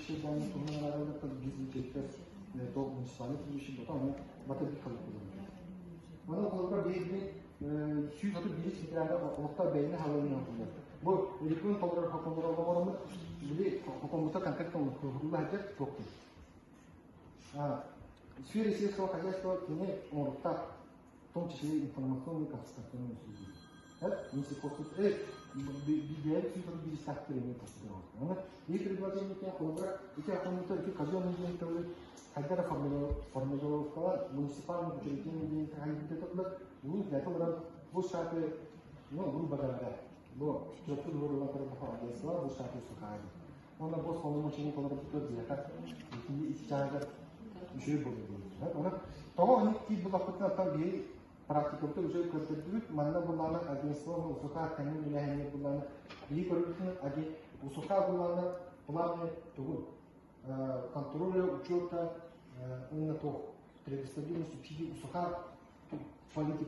трудящие данные туһунан араараллар, биир бюджеттэр то муниципальный трудящий бота, ону бата биир халык булар. Онон холобура биһиги 131 федеральный олохтоох бэйэни халыҥ оҥоруллар. Бу регион толорор хотоннор олоҕороммут били хотоммута конкретно оҥоһулла сылдьар суох диэн. В сфере сельского хозяйства кини оҥоруктаах, в том числе информационный консультационный услуги. Биир 131 эмиэ тахсар. Аны биир предложение холобура ити автомобиль ити казенный диэн тылы хайдах формулировкалар муниципальный учреждение диэн хайдах улуус бэйэтэ олорон бу шаты, ну, грубо говоря, бу структура вырыла агентство бу шаты сухари. Онно бу полномочия толорбуттар диэхэ ити чааһыгар үчүгэй буолуо. Оны тоҕо они тиит булаппытынан биһи практикабыта уже көрдөрдүбүт. Манна буллаана агентство УСУХ тэҥин үлэһэннэр буллаана биһи көрбүтүн УСУХ буллаана главное тугун контроля, учета уонна туох предоставление субсидий УСУХ политиканы.